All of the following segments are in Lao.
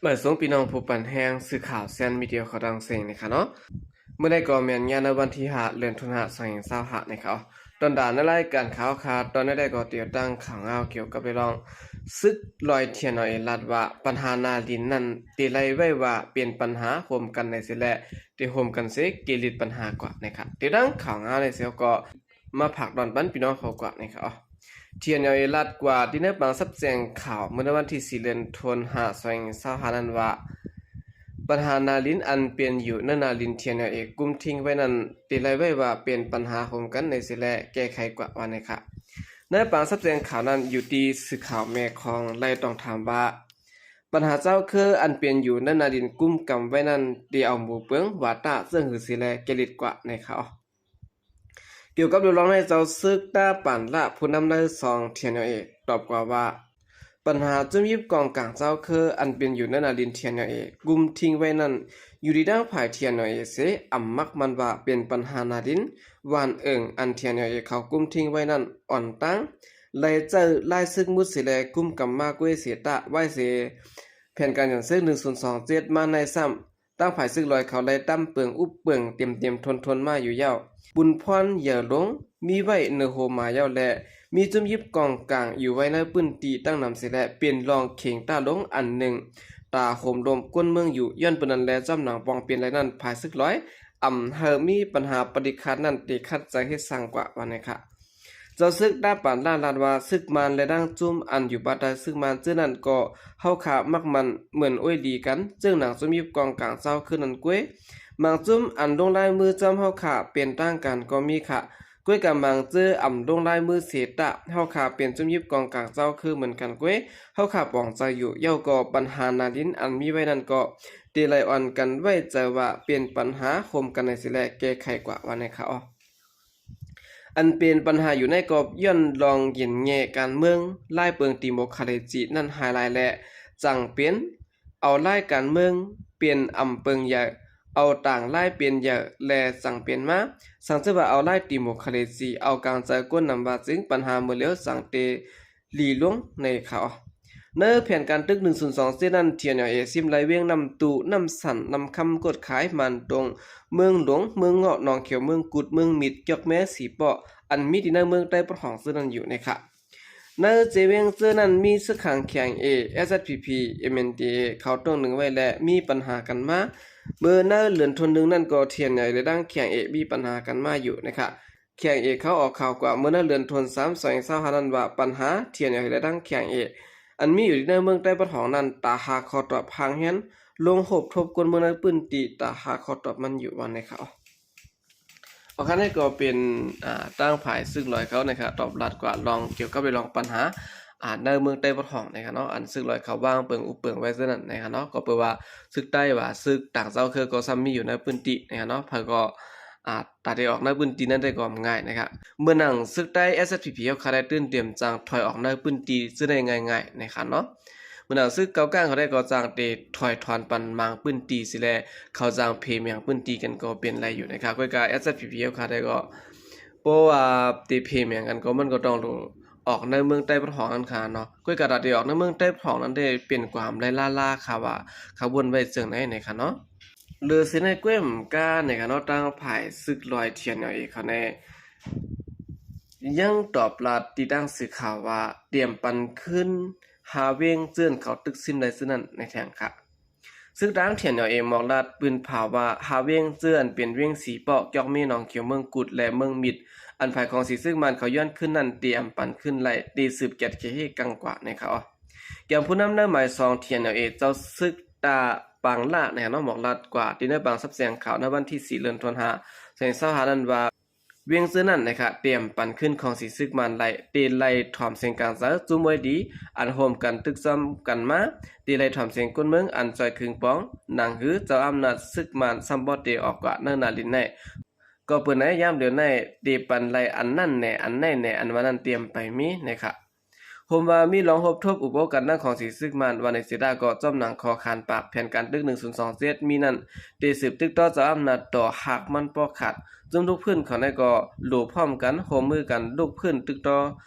ມາສົ່ງພີ່ນ້ອງຜູ້ປັນແຮງ ສື່ຂ່າວແຊນມີເດຍເຂົ້າດັງເສັງນີ້ຄ່ະເນາະ. ມື້ໃດກໍແມ່ນຍາມໃນວັນທີຫ້າ ເດືອນຕຸລາ ສອງພັນຊາວຫ້ານີ້ຄ່ະ. ຕອນດາໃນລາຍການຂ່າວຄ່ະ ຕອນໃດໆກໍຕຽມຕັ້ງຂ່າວງາວກ່ຽວກັບເລື່ອງ ສຶກລອຍ ທີເອັນແອລເອ ລັດວ່າ ບັນຫາໜ້າດິນນັ້ນ ທີ່ໄລ່ໄວ້ວ່າເປັນບັນຫາຮ່ວມກັນໃນເສແລະ ທີ່ຮ່ວມກັນເສ ເກລິດບັນຫາກວ່ານີ້ຄ່ະ. ຕຽມຕັ້ງຂ່າວງາວໃນເສກໍ ມາຝາກດອນປັນພີ່ນ້ອງເຂົາກວ່ານີ້ຄ່ະ. ທີເອັນແອລເອ ລັດກວ່າ ທີ່ໃນບາງສັບແຈ້ງຂ່າວ ເມື່ອໃນວັນທີສີ່ ເດືອນຕຸລາ ສອງພັນຊາວຫ້ານັ້ນວ່າ ບັນຫາໜ້າດິນອັນເປັນຢູ່ໃນໜ້າດິນ ທີເອັນແອລເອ ກຸມຖິ້ງໄວ້ນັ້ນ ທີ່ໄລ່ໄວ້ວ່າເປັນບັນຫາຮ່ວມກັນໃນເສແລະ ແກ້ໄຂກວ່າວ່ານີ້ຄ່ະ. ໃນບາງສັບແຈ້ງຂ່າວນັ້ນ ຢູ່ທີ່ສື່ຂ່າວແມ່ຂອງໄລ່ຕ້ອງຖາມວ່າ ບັນຫາເຈົ້າຄືອັນເປັນຢູ່ໃນໜ້າດິນກຸມກຳໄວ້ນັ້ນ ທີ່ເອົາໝູເປິງ ຫວາຕາ ເຊິ່ງຫືເສແລະ ແກ້ລິດກວ່ານີ້ຄ່ະ. ກ່ຽວກັບເລື່ອງນີ້ ເຈົ້າຊຶກ ຕາປານລະ ຜູ້ນຳໃນສອງ ທີເອັນແອລເອ ຕອບກວ່າວ່າ ບັນຫາຈຸ້ມຢິບກອງກາງເຈົ້າຄື ອັນເປັນຢູ່ໃນໜ້າດິນ ທີເອັນແອລເອ ກຸມຖິ້ງໄວ້ນັ້ນ ຢູ່ທີ່ທາງຝ່າຍ ທີເອັນແອລເອ ເສ ອຳມັກໝັ້ນວ່າເປັນບັນຫາໜ້າດິນ ຫວ່ານເອີງ ອັນ ທີເອັນແອລເອ ເຂົາກຸມຖິ້ງໄວ້ນັ້ນ ອ່ອນຕາງ ໄລ່ໃຊ້ລາຍຊຶກໝົດເສແລະ ກຸມກຳມາກເວເສຕະໄວ້ເສ ແຜນການຢັນຊຶກ ໜຶ່ງສູນສອງເຈັດ ມາໃນຊ້ຳ ທາງຝ່າຍຊຶກລອຍເຂົາໄດ້ຕຳເປິງອຸບເປິງເຕັມໆທົນໆມາຢູ່ແລ້ວ. ບຸນພອນເຫຍີລົງ ມີໄວ້ເນີໂຮມາແລ້ວ ແລະ ມີຈຸ້ມຢິບກອງກາງຢູ່ໄວ້ໃນພື້ນທີ່ຕັ້ງນຳເສແລະ ເປັນຮ່ອງເຂັງຕາລົງອັນໜຶ່ງ ຕາໂຮມລົມກົ້ນເມືອງຢູ່. ຍ້ອນເປັນນັ້ນແລ ຈອມໜັງປອງເປັນໄລນັ້ນ ຝ່າຍຊຶກລອຍ ອຳໃຫ້ມີບັນຫາປະຕິຂັດນັ້ນ ເຕຂັດໃຈເຮັດສ້າງກວ່າວ່ານີ້ຄ່ະ. ເຈົ້າຊຶກ ຕາປານລະ ລາດວ່າ ຊຶກມານ ແລະ ນາງຈຸ້ມ ອັນຢູ່ພາຍໃຕ້ຊຶກມານ ເຈົ້ານັ້ນກໍ ເຮົາຂ້າມັກໝັ້ນເໝືອນໂອ້ຍດີກັນ ເຊິ່ງນາງຈຸ້ມຢິບກອງກາງເຈົ້າຄືນັ້ນເກວຍ ບາງຈຸ້ມ ອັນລົງລາຍມືຈອມເຮົາຂ້າເປັນທາງການກໍມີຄ່ະ ກວຍກະບາງເຈີ ອຳລົງລາຍມືເສຕະ ເຮົາຂ້າເປັນຈຸ້ມຢິບກອງກາງເຈົ້າຄືເໝືອນກັນເກວຍ ເຮົາຂ້າປອງໃຈຢູ່. ເຈົ້າກໍບັນຫາໜ້າດິນອັນມີໄວ້ນັ້ນກໍ ເຕໄລອ່ອນກັນໄວ້ໃຈວ່າເປັນບັນຫາໂຮມກັນໃນເສແລະ ແກ້ໄຂກວ່າວ່ານີ້ຄ່ະ. ອັນເປັນບັນຫາຢູ່ໃນກໍຍ້ອນລອງເຫງັນແຫງ່ການເມືອງ ລາຍເປິງດີໂມຄຣາຊີນັ້ນຫາຍຫຼາຍ ແລະ ຈັ່ງເປັນເອົາລາຍການເມືອງເປັນອຳເປິງໃຫຍ່ ເອົາຕ່າງລາຍເປັນໃຫຍ່ ແລະ ຈັ່ງເປັນມາ ສັງເສວ່າເອົາລາຍດີໂມຄຣາຊີ ເອົາກາງໃຈກົ້ນນຳວ່າ ຈຶ່ງບັນຫາເມື່ອແລ້ວສັງເຕ ຫຼີລົງໃນຂ່າວ. ໃນແຜນການຕຶກ ໜຶ່ງສູນສອງເຈັດນັ້ນ ທີເອັນແອລເອ ຊິມໄລ່ວຽງນ້ຳຕູ ນ້ຳສັນ ນ້ຳຄຳ ກົດຂາຍ ມານດົງ ເມືອງຫຼວງ ເມືອງເງາະ ໜອງຂຽວ ເມືອງກຸດ ເມືອງມິດ ຈອກແມ້ ສີເປາະ ອັນມີທີ່ໃນເມືອງໃຕ້ປະທ້ອງເຊິ່ງນັ້ນຢູ່ໃນຂະ ໃນເຈວຽງເຈີນັ້ນ ມີຊຶກຂາງ ເຄໄອເອ ເອສເອສພີພີ ເອັມເອັນດີເອ ເຂົາຕົງໜຶ່ງໄວ້ ແລະ ມີບັນຫາກັນມາ ເມື່ອໃນເດືອນທວນໜຶ່ງນັ້ນກໍ ທີເອັນແອລເອ ແລະ ທາງ ເຄໄອເອ ມີບັນຫາກັນມາຢູ່ໃນຂະ ເຄໄອເອ ເຂົາອອກຂ່າວກວ່າເມື່ອໃນເດືອນທວນສາມ ສອງພັນຊາວຫ້ານັ້ນວ່າ ບັນຫາ ທີເອັນແອລເອ ແລະ ທາງ ເຄໄອເອ ອັນມີຢູ່ໃນເມືອງໃຕ້ປະທ້ອງນັ້ນ ຕາຫາຂໍ້ຕອບຫ່າງແຮນ ລົງໂຮບທົບຄົນເມືອງໃນພື້ນທີ່ ຕາຫາຂໍ້ຕອບມັນຢູ່ວ່າໃນຂ່າວ. ໂອເຄ ນີ້ກໍເປັນ ອ່າ ທາງຝ່າຍຊຶກລອຍເຂົານະຄະ ຕອບລັດກວ່າລອງກ່ຽວກັບເລື່ອງບັນຫາ ອ່າ ໃນເມືອງໃຕ້ປະທ້ອງນະຄະເນາະ ອັນຊຶກລອຍເຂົາວາງເປິງອຸບເປິງໄວ້ເຊິ່ງນັ້ນນະຄະເນາະ ກໍແປວ່າຊຶກໃຕ້ວ່າຊຶກຕ່າງເຈົ້າເຄີຍກໍຊ້ຳມີຢູ່ໃນພື້ນທີ່ນະຄະເນາະ ເພິ່ນກໍ ອາດຕາໄດ້ອອກໃນພື້ນທີ່ນັ້ນໄດ້ກໍງ່າຍນະຄະ. ເມື່ອໜັງຊຶກໃຕ້ ເອສເອສພີພີ ເຂົາໄດ້ຕື່ນຕຽມຈັ່ງຖອຍອອກໃນພື້ນທີ່ເຊິ່ງໄດ້ງ່າຍໆນະຄະເນາະ. ເມື່ອໜັງຊຶກເກົາກາງເຂົາໄດ້ກໍຈັ່ງໄດ້ຖອຍຖອນປັນບາງພື້ນທີ່ຊິແລ ເຂົາຈັ່ງເພແມງພື້ນທີ່ກັນກໍເປັນໄດ້ຢູ່ນະຄະ. ກວຍກາ ເອສເອສພີພີ ເຂົາໄດ້ກໍ ເພາະວ່າໄດ້ເພແມງກັນກໍມັນກໍຕ້ອງອອກໃນເມືອງໃຕ້ປະທ້ອງນັ້ນຄະເນາະ. ກວຍກາຕາໄດ້ອອກໃນເມືອງໃຕ້ປະທ້ອງນັ້ນໄດ້ເປັນຄວາມໄລລ້າໆ ຄາວ່າ ຄາວົນໄວ້ເຊິ່ງໃດນະຄະເນາະ. ຫຼືຊິໃນແກວມການະຄະເນາະ ທາງຝ່າຍຊຶກລອຍ ທີເອັນແອລເອ ເຂົາແນ່ ຍັງຕອບລັດຕິດຕັ້ງສື່ຂ່າວວ່າ ຕຽມປັນຄືນຫ້າວຽງເຈີ ເຂົາຕຶກຊິມໄດ້ເທື່ອນັ້ນໃນແທງຄະ. ຊຶກທາງ ທີເອັນແອລເອ ມອກລັດປືນພາວວ່າ ຫ້າວຽງເຈີ ເປັນວຽງສີເປາະ ຈອກເມ ໜອງຂຽວ ເມືອງກຸດ ແລະ ເມືອງມິດ ອັນຝ່າຍຂອງສີຊຶກມານເຂົາຍ້ອນຄືນນັ້ນ ຕຽມປັນຄືນໄດ້ ໄດ້ສືບແກດເຄເຮກັງກວ່າໃນຂ່າວ. ກຽມຜູ້ນຳໃນໝາຍສອງ ທີເອັນແອລເອ ເຈົ້າຊຶກ ຕາປາງລະ ໃນນອກໝອກລັດກວ່າ ທີ່ໃນບາງສັບແຈ້ງຂ່າວໃນວັນທີສີ່ ເດືອນຕຸລາ ສອງພັນຊາວຫ້ານັ້ນວ່າ ວຽງເຈີນັ້ນນະຄະ ຕຽມປັນຄືນຂອງສີຊຶກມານໄດ້ ໄດ້ໄລ່ຖອມເສັງກາງໃຈຈຸ້ມໄວ້ດີ ອັນໂຮມກັນຕຶກຊ້ຳກັນມາ ໄດ້ໄລ່ຖອມເສັງຄົນເມືອງອັນຊ່ອຍຄຶງປອງ ໜັງຫືເຈົ້າອຳນາດຊຶກມານຊ້ຳບໍ່ໄດ້ອອກກວ່າໃນໜ້າດິນໃນ ກໍເປັນໃນຍາມດຽວໃນ ໄດ້ປັນໄລ່ອັນນັ້ນແນ່ ອັນໃນແນ່ ອັນວ່ານັ້ນຕຽມໄປມີນະຄະ. ໂຮມວ່າມີລອງໂຮບທົບອຸປະກັນນຳຂອງສີຊຶກມານ ວ່າໃນເສດາກໍຈອມໜັງຂໍຂານປາກແຜນການຕຶກ ໜຶ່ງສູນສອງເຈັດມີນັ້ນ ໄດ້ສືບຕຶກຕໍ່ເຈົ້າອຳນາດຕໍ່ຫາກມັນບໍ່ຂາດ ຈຸ້ມລຸກຟື້ນເຂົາໃນກໍໂລພ້ອມກັນ ໂຮມມືກັນລຸກຟື້ນຕຶກຕໍ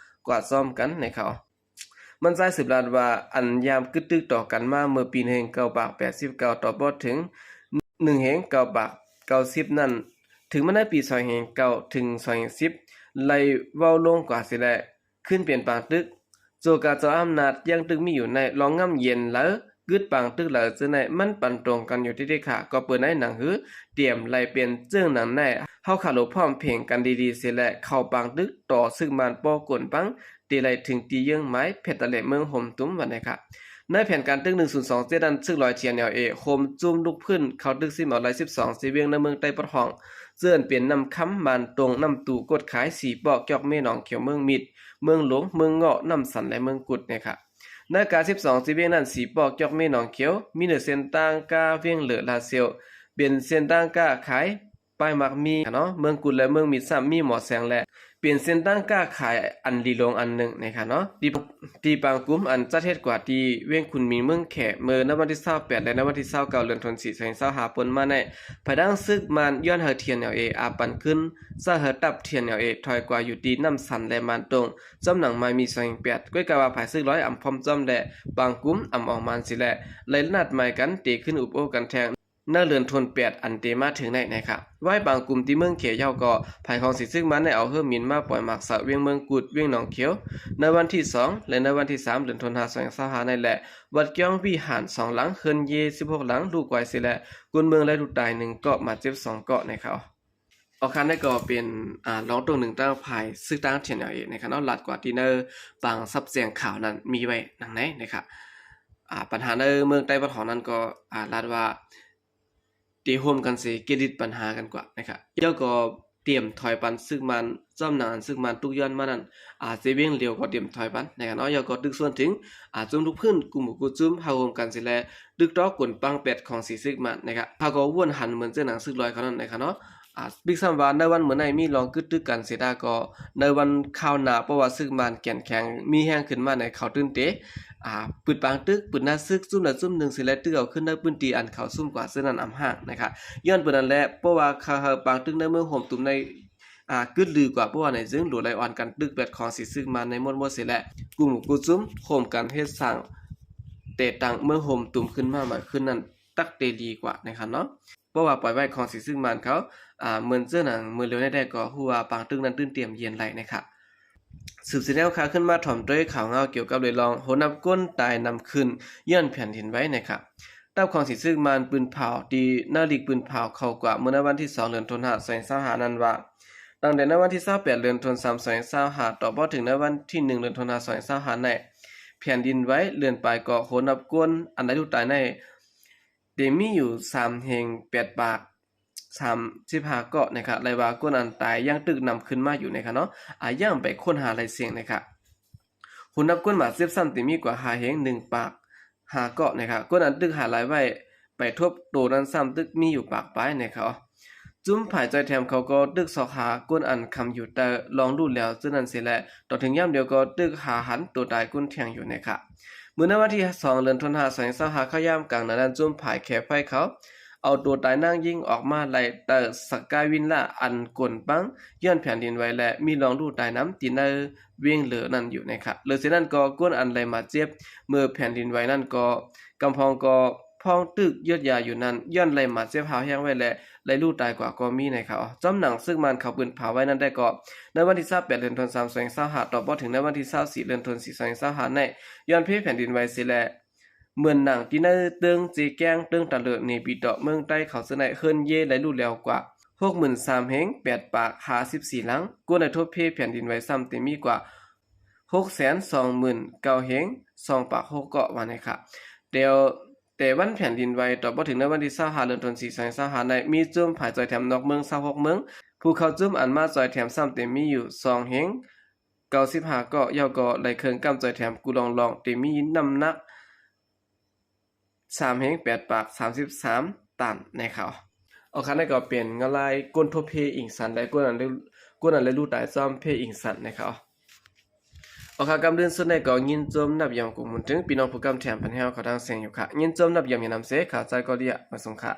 ່ກວ່າຊ້ອມກັນໃນຂ່າວ. ມັນຊາຍສືບລາດວ່າ ອັນຍາມກຶດຕຶກຕໍ່ກັນມາເມື່ອປີໜຶ່ງເກົ້າແປດສິບເກົ້າ ຕໍ່ບໍ່ເຖິງໜຶ່ງເກົ້າເກົ້າສິບນັ້ນ, ເຖິງມາໃນປີສອງເກົ້າເກົ້າເຖິງສອງເກົ້າສິບ ໄລ່ເບົາລົງກວ່າເສຍແລ້ວ ຂຶ້ນເປັນປາງຕຶກ. ໂຈກາເຈົ້າອຳນາດຍັງຕຶກມີຢູ່ໃນລອງງາມເຢັນເລີ ກຶດປາງຕຶກເລີ ເຊິ່ງໃນມັນປັນຕົງກັນຢູ່ຕິເດຂາ ກໍເປີດໃນໜັງສື ຕຽມໄລ່ເປັນເຊິ່ງໜັງໃນ ເຮົາຂາໂລພ້ອມເພງກັນດີໆເສຍແລ້ວ ເຂົ້າປາງຕຶກຕໍ່ຊຶກມານ ປໍກົນປັງ ເຕໄລເຖິງຕີເຢີງໝາຍ ແພດຕະເລເມືອງໂຮມຕຸມ ວ່າແນຂະ. ໃນແຜນການຕຶກໜຶ່ງສູນສອງເຈັດນັ້ນ ຊຶກລອຍ ທີເອັນແອລເອ ໂຮມຈຸ້ມລຸກພື້ນເຂົ້າຕຶກຊິມເອົາໄລ່ສິບສອງເຊວຽງໃນເມືອງໃຕ້ປອດຫ້ອງ ເຊິ່ງເປັນນ້ຳຄຳ, ບານຕົງ, ນ້ຳຕູ, ກົດຂາຍ, ສີປອກ, ຈອກເມ, ໜອງຂຽວ, ເມືອງມິດ, ເມືອງຫຼວງ, ເມືອງເງາະ, ນ້ຳສັນ ແລະ ເມືອງກຸດ ແນຂະ. ໃນກາສິບສອງເຊວຽງນັ້ນ ສີປອກ, ຈອກເມ, ໜອງຂຽວ ມີເນື້ອເສັ້ນທາງກາວຽງເລີ ລາຊຽວ ເປັນເສັ້ນທາງຄ້າຂາຍ ປາຍໝາກມີເນາະ, ເມືອງກຸດ ແລະ ເມືອງມິດຊ້ຳມີໝໍແສງ ແລະ ເປັນເສັ້ນທາງຄ້າຂາຍອັນຫຼີຫຼວງອັນໜຶ່ງນະຄະເນາະ. ທີ່ ທີ່ປາງກຸມ ອັນຈັດເຮັດກວ່າທີ່ວຽງຂຸນໝິງ ເມືອງແຂ ເມື່ອໃນວັນທີຊາວແປດ ແລະ ໃນວັນທີຊາວເກົ້າ ເດືອນທະນວາ ສອງພັນຊາວຫ້າ ປົນມາໃນ ພາຍຫຼັງຊຶກມານຍ້ອນໃຫ້ ທີເອັນແອລເອ ອາປັນຄືນ ໃຊ້ໃຫ້ທັບ ທີເອັນແອລເອ ຖອຍກວ່າຢູ່ທີ່ນ້ຳສັນ ແລະ ບານຕົງ ຈຳໜັງມາຍມີ ສອງພັນແປດ ກ້ອຍກາວ່າ ຝ່າຍຊຶກລອຍອຳພ້ອມຈອມ ແລະ ປາງກຸມອຳອອກມານເສຍແລ້ວ ໄລ່ນັດໝາຍກັນເຕຂຶ້ນອຸບໂອ້ກັນແທງ ໃນເດືອນທະນວາ ແປດ ອັນເຕມາເຖິງໃນນະຄະ. ວາຍປາງກຸມທີ່ເມືອງແຂເຍົາກໍ ຝ່າຍຂອງສີຊຶກມານໄດ້ເອົາເຮືອບິນມາປ່ອຍໝາກເສົາວຽງເມືອງກຸດ ວຽງໜອງຂຽວ ໃນວັນທີສອງ ແລະ ໃນວັນທີສາມ ເດືອນທະນວາ ສອງພັນຊາວຫ້າໃນແຫຼະ. ວັດກ້ຽງວິຫານສອງຫຼັງ ເຮືອນເຢສິບຫົກຫຼັງ ລຸກໄຫວເສຍແລ້ວ ຄົນເມືອງໄດ້ລູກຕາຍໜຶ່ງເກາະ ບາດເຈັບສອງເກາະນະຄະ. ອອກຂ່າວໃນກໍເປັນ ອາ ລອງຕົງໜຶ່ງຕາງຝ່າຍຊຶກທາງ ທີເອັນແອລເອ ນະຄະເນາະ ລາດກວ່າທີ່ໃນບາງສັບແຈ້ງຂ່າວນັ້ນມີໄວ້ດັ່ງໃນນະຄະ. ອາ ບັນຫາໃນເມືອງໃຕ້ປະເທດເຮົານັ້ນກໍ ອາ ລາດວ່າ ເຕໂຮມກັນເສ ເກລິດບັນຫາກັນກວ່ານະຄະ. ເຍົາກໍຕຽມຖອຍປັນຊຶກມານ ຈອມໜັງອັນຊຶກມານຕຸກຍ້ອນມານັ້ນ ອາ ເຊວຽງຫຼຽວກໍຕຽມຖອຍປັນນະຄະເນາະ. ເຍົາກໍຕຶກຊວນເຖິງ ອາ ຈຸ້ມລຸກພື້ນ ກູ່ໝູ່ກູ່ຈຸ້ມ ເຮົາໂຮມກັນເສແລ ຕຶກຕໍ່ກົນປັງແປດຂອງສີຊຶກມານນະຄະ. ເຮົາກໍວົນຫັນເໝືອນເຈີໜັງຊຶກລອຍເຂົານັ້ນນະຄະເນາະ. ອາ ປິກຊ້ຳວ່າໃນວັນມື້ໃນມີລອງກຶດຕຶກກັນເສດາກໍ ໃນວັນຄາວໜ້າ ເພາະວ່າຊຶກມານແກ່ນແຂງ ມີແຮງຂຶ້ນມາໃນ ເຂົາຕື່ນເຕ ອາ ປຶດປາງຕຶກ ປຶດໜ້າຊຶກ ຈຸ້ມໃດຈຸ້ມໜຶ່ງເສແລ ຕຶກເອົາຄືນໃນພື້ນທີ່ອັນເຂົາຊຸ່ມກວ່າ ເຊິ່ງນັ້ນອຳຮາກນະຄະ. ຍ້ອນເປັນນັ້ນແຫຼະ ເພາະວ່າເຂົາປາງຕຶກໃນເມືອງໂຮມຕຸມໃນ ອາ ກຶດລືກວ່າ ເພາະວ່າໃນຈຶ່ງຫຼວງໄຫຼອ່ອນກັນຕຶກແບດຂອງສີຊຶກມານໃນໝົດໝົດເສແລ ກຸມໝູ່ກຸຈຸ້ມໂຮມກັນເຮັດສ້າງແຕ່ຕັ້ງເມືອງໂຮມຕຸມຂຶ້ນມາໃໝ່ຄືນນັ້ນ ຕັກເຕດີກວ່ານະຄະເນາະ. ເພາະວ່າປ່ອຍໄວ້ຂອງສີຊຶກມານເຂົາ ອາ ເໝືອນເຈີໜັງເມື່ອເລວໃນແດ່ກໍຮູ້ວ່າປາງຕຶກນັ້ນຕື່ນຕຽມເຢັນໄຫຼນະຄະ. ສືບເສຍແນວຂ່າວຂຶ້ນມາຖ່ອມໂຕຍຂ່າວເງົາກ່ຽວກັບເລື່ອງໂຫນັບຄົນຕາຍນຳຂຶ້ນຍ້ອນແຜ່ນດິນໄຫວນະຄະ. ທັບຂອງສີຊຶກມານປືນເຜົາ ທີ່ນາລິກປືນເຜົາເຂົ້າກວ່າເມື່ອໃນວັນທີສອງ ເດືອນທະນວາ ສອງພັນຊາວຫ້ານັ້ນວ່າ ຕັ້ງແຕ່ໃນວັນທີຊາວແປດ ເດືອນທະນວາ ສອງພັນຊາວຫ້າ ຕໍ່ບໍ່ເຖິງໃນວັນທີໜຶ່ງ ເດືອນທະນວາ ສອງພັນຊາວຫ້າໃນ ແຜ່ນດິນໄຫວເລື່ອນປາຍເກາະ ໂຫນັບຄົນອັນໄດ້ລູກຕາຍໃນ ເດມີຢູ່ສາມແຫ່ງແປດປາກສາມສິບຫ້າເກາະນະຄະ ແລະວ່າຄົນອັນຕາຍຍັງຕຶກນຳຂຶ້ນມາຢູ່ນະຄະເນາະ ອາ ຍັງໄປຄົ້ນຫາໄລ່ເສັງນະຄະ. ໂຫນັບຄົນບາດເຈັບຊ້ຳເດມີກວ່າຫ້າແຫ່ງໜຶ່ງປາກຫ້າເກາະນະຄະ. ຄົນອັນຕຶກຫາລາຍໄວ້ໄປທົບໂຕນັ້ນຊ້ຳຕຶກມີຢູ່ປາກປາຍນະຄະ. ຈຸ້ມຝ່າຍຈ່ອຍແຖມເຂົາກໍຕຶກຊອກຫາຄົນອັນຄຳຢູ່ໃຕ້ລ່ອງລູດແລ້ວເຊັ່ນນັ້ນເສແລ ຕໍ່ເຖິງຍາມດຽວກໍຕຶກຫາຫັນໂຕຕາຍຄົນແທງຢູ່ນະຄະ. ເມື່ອໃນວັນທີສອງ ເດືອນທະນວາ ສອງພັນຊາວຫ້າ ເຂົ້າຍາມກາງໜ້ານັ້ນ ຈຸ້ມຝ່າຍແຂໄຟເຂົາເອົາໂຕຕາຍນາງຍິງອອກມາໄລ່ໃຕ້ສະກາຍວິນລາອັນກົນປັງ ຍ້ອນແຜ່ນດິນໄຫວ ແລະ ມີລ່ອງລູດຕາຍນຳທີ່ໃນວຽງເລີນັ້ນຢູ່ນະຄະ. ເລີເສຍນັ້ນກໍຄົນອັນໄດ້ມາເຈັບເມື່ອແຜ່ນດິນໄຫວນັ້ນກໍ ກຳພອງກໍພອງຕຶກຍືດຢາວຢູ່ນັ້ນ ຍ້ອນໄດ້ມາເຈັບຮ້າວແຮງໄວ້ ແລະ ໄດ້ລູດຕາຍກວ່າກໍມີນະຄະ. ຈອມໜັງຊຶກມານເຂົາປືນເຜົາໄວ້ນັ້ນໄດ້ກໍ ໃນວັນທີຊາວແປດ ເດືອນທະນວາ ສອງພັນຊາວຫ້າ ຕໍ່ບໍ່ເຖິງໃນວັນທີຊາວສີ່ ເດືອນທະນວາ ສອງພັນຊາວຫ້າໃນ ຍ້ອນເພແຜ່ນດິນໄຫວເສແລ ເໝືອນໜັງທີ່ໃນເຕີງເຈແກ້ງ ເຕີງຕະເລີ ເນປີເຕາະ ເມືອງໃຕ້ເຂົາເຊິ່ງໃນເຮືອນເຢໄດ້ລູດແລ້ວກວ່າຫົກໝື່ນສາມແຫ່ງແປດປາກຫ້າສິບສີ່ຫຼັງ ກົວໃນທົບເພແຜ່ນດິນໄຫວຊ້ຳເຕັມມີກວ່າຫົກແສນສອງໝື່ນເກົ້າແຫ່ງສອງປາກຫົກເກາະວ່ານະຄະ. ແຕ່ ແຕ່ວັນແຜ່ນດິນໄຫວຕໍ່ບໍ່ເຖິງໃນວັນທີຊາວຫ້າ ເດືອນທະນວາ ສອງພັນຊາວຫ້າໃນ ມີຈຸ້ມຝ່າຍຈ່ອຍແຖມນອກເມືອງຊາວຫົກເມືອງ ຜູ້ເຂົ້າຈຸ້ມອັນມາຈ່ອຍແຖມຊ້ຳເຕັມມີຢູ່ສອງແຫ່ງ ເກົ້າສິບຫ້າເກາະ ເຍົາກໍໄດ້ເຄີງກຳຈອຍແຖມກູ່ລ່ອງໆ ທີ່ມີນ້ຳໜັກສາມແຫ່ງແປດປາກສາມສິບສາມຕັນນະຄະ. ອອກຂ່າວນັ້ນກໍເປັນງານລາຍກົນທົບເພອີງສັນ ແລະ ກົນອັນ ກົນອັນໄດ້ລູດຕາຍຈອມເພອີງສັນນະຄະ. ອອກຂ່າວກຳດື່ນສຸດໃນກໍຍິນຊົມນັບຢອມກຸ້ມບຸນເຖິງ ພີ່ນ້ອງຜູ້ກຳແຖມພັນແຮວເຂົ້າທາງແສງຢູ່ຄະ. ຍິນຊົມນັບຢອມຍານຳເສ ຂ້າໃຈກໍລຽ ມາສົ່ງຄະ.